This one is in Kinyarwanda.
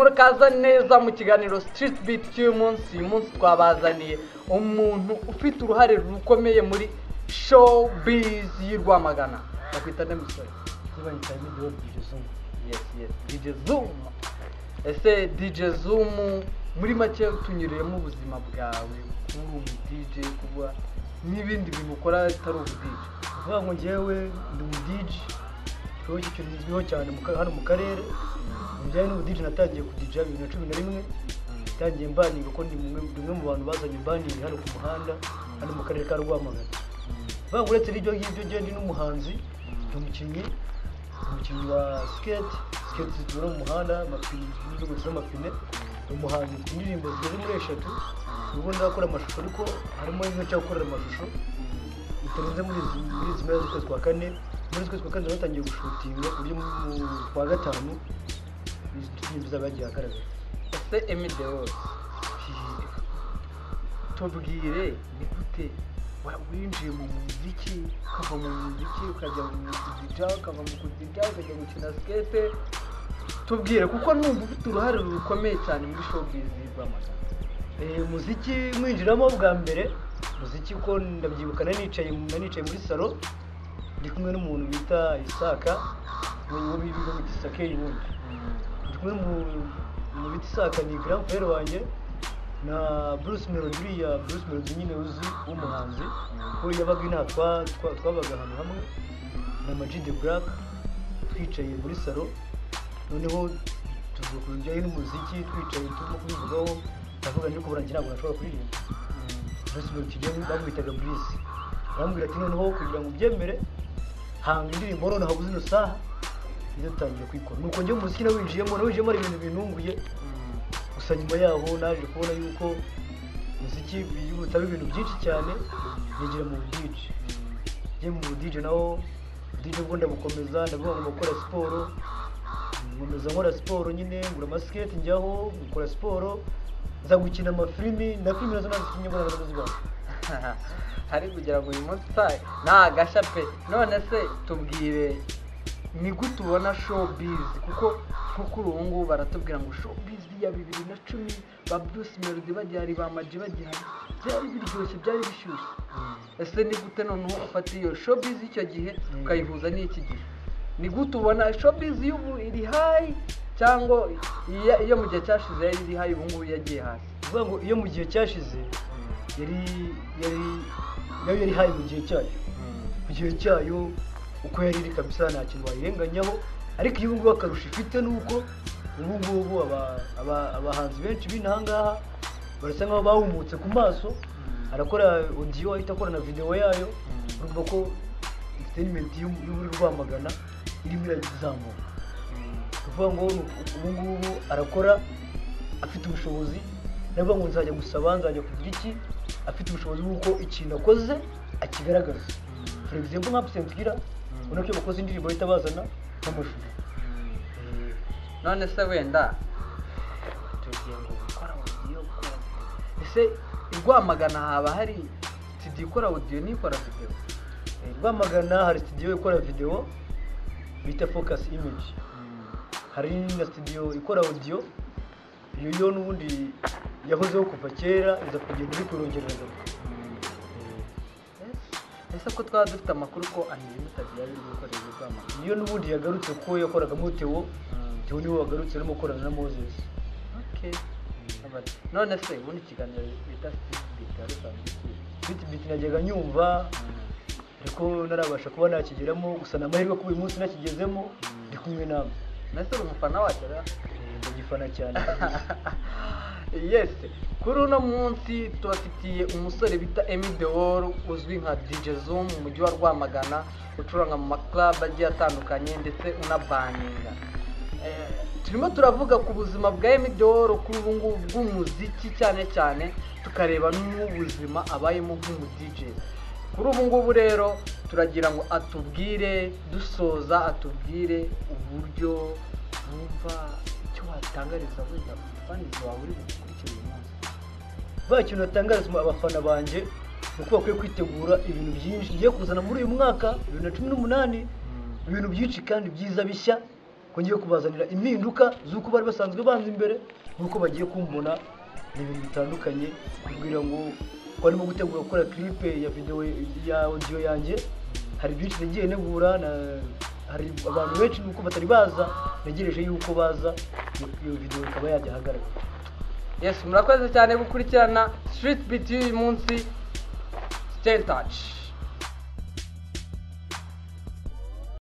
Murakaza neza mu kiganiro Street Beat cy'uyu munsi. Uyu munsi twabazaniye umuntu ufite uruhare rukomeye muri showbiz y'i Rwamagana. Bakwita nde musore? Banyita Emmy DJ Zoom. Yes, DJ Zoom. Ese DJ Zoom, muri make tunyuriyemo ubuzima bwawe, kuba umu DJ, kuba n'ibindi bintu ukora atari ubu DJ. Kuvuga ngo njyewe ndi umu DJ, ikigo cy'ikintu kizwiho cyane hano mu karere. Mu bijyanye n'ubu DJ natangiye ku DJ 2011, natangiye mbaninga kuko ndi umwe mu bantu bazanye mbaninga hano ku muhanda, hano mu karere ka Rwamagana. Kuvuga ngo uretse n'ibyo ngibyo njyewe ndi n'umuhanzi, ndi umukinnyi wa skate, skate zitubona mu muhanda, amapine, n'inkweto z'amapine. Ndi umuhanzi mfite indirimbo zigeze muri 3, ubwo ndakora amashusho ariko harimo imwe nshaka gukorera amashusho bitarenze muri izi mpera z'ukwezi kwa kane. Muri ukwezi kwa kane batangiye gushutinga ku buryo mu kwa gatanu izi ndirimbo zaba yagiye ahagaragara. Ese Emmy Deol, tubwire ni gute winjiye mu muziki, ukava mu muziki ukajya mu kudija, ukava mu kudija ukajya gukina skate? Tubwire kuko numva ufite uruhare rukomeye cyane muri showbiz y'i Rwamagana. Umuziki mwinjiramo bwa mbere, umuziki ko ndabyibuka nanicaye muri salo ndi kumwe n'umuntu bita Isaka, uwo biga bita Isaka ubundi. Ndi kumwe n'umuntu bita Isaka, ni grand frère wanjye, na Bruce Melody, uriya Bruce Melody nyine uzi w'umuhanzi, ko yabaga inaha twabaga ahantu hamwe na Ama G The Black, twicaye muri salo, noneho tuvuga ku bijyanye n'umuziki, twicaye turimo kubivugaho, ndavuga nti kubura njye ntabwo nashobora kuririmba. Bruce Melody bamwitaga Bruce, arambwira ati noneho kugira ngo ubyemere hanga indirimbo noneho habuze ino saha nizo kuyikora. Nuko njye umuziki nawinjiyemo ari ibintu bintunguye. Gusa nyuma yaho naje kubona yuko umuziki biyibutsa ibintu byinshi cyane, nigira mu DJ. Njye mu DJ naho DJ ubwo ndabukomeza, ndavuga ngo gukora siporo, nkomeza nkora siporo nyine, ngura amasiketi njyaho gukora siporo, nza gukina amafilimi, na filimi nazo nazikinnye mbona nazo. Hari kugira ngo uyu munsi nta gashya pe. None se tubwire ni gute ubona showbiz, kuko kuri ubu ngubu baratubwira ngo showbiz ya 2010 ba Bruce Melody bagihari, ba Ama G bagihari, byari biryoshye, byari bishyushye. Ese ni gute noneho ufata iyo showbiz icyo gihe ukayihuza n'iki gihe? Ni gute ubona showbiz y'ubu iri high cyangwa iyo mu gihe cyashize yari iri high, ubu ngubu yagiye hasi? Kuvuga ngo iyo mu gihe cyashize yari nayo yari high mu gihe cyayo, mu gihe cyayo uko yari iri kabisa nta kintu wayirenganyaho. Ariko iyo ngubu akarusha ifite nuko ubu ngubu abahanzi benshi b'inaha ngaha barasa nkaho bahumutse ku maso, arakora audio ahita akora na video yayo, urumva ko entertainment y'uri Rwamagana irimo irazamuka. Kuvuga ngo ubu ngubu arakora afite ubushobozi, navuga ngo nzajya gusaba, nzajya kugira iki, afite ubushobozi bw'uko ikintu akoze akigaragaza. For example nka Absent Killer, ubona ko bakoze indirimbo bahita bazana n'amashusho. None se wenda tugiye ngo gukora audio, gukora video, ese i Rwamagana haba hari studio ikora audio n'ikora video? I Rwamagana hari studio ikora video bita Focus Image, hari na studio ikora audio, iyo yo n'ubundi yahozeho kuva kera, iza kugenda iri kurongerera. Ese ko twaba dufite amakuru ko Unlimited yari iri gukorera i Rwamagana? Niyo n'ubundi yagarutse ko yakoragamo Theo, Theo niwe wagarutse arimo gukorana na Moses. Okay. None se ubundi ikiganiro bita Street Beat wari usanzwe ukizi? Street Beat najyaga nyumva ariko narabasha kuba nakigeramo, gusa ni amahirwe ko uyu munsi nakigezemo ndi kumwe namwe. Mbese uri umufana wacyo ra? Ndagifana cyane. Yes, kuri uno munsi tubafitiye umusore bita Emmy Deol uzwi nka DJ Zoom mu mujyi wa Rwamagana, ucuranga mu maklub agiye atandukanye ndetse unabaninga. Turimo turavuga ku buzima bwa Emmy Deol kuri ubu ngubu bw'umuziki cyane cyane, tukareba n'ubuzima abayemo nk'umu DJ. Kuri ubu ngubu rero turagira ngo atubwire, dusoza atubwire uburyo wumva icyo watangariza wenda umufanizi wawe uri bukurikira uyu munsi. Ba kintu natangariza abafana banjye ni uko bakwiye kwitegura ibintu byinshi ngiye kuzana muri uyu mwaka 2018, ibintu byinshi kandi byiza bishya ko ngiye kubazanira impinduka z'uko bari basanzwe banza imbere n'uko bagiye kumbona. Ni ibintu bitandukanye. Kubwira ngo ko arimo gutegura gukora clip ya video ya audio yanjye, hari byinshi nagiye ntegura na hari abantu benshi nuko batari baza, ntegereje yuko baza, iyo video ikaba yajya ahagaragara. Yes, murakoze cyane gukurikirana Street Beat y'uyu munsi. Stay in touch.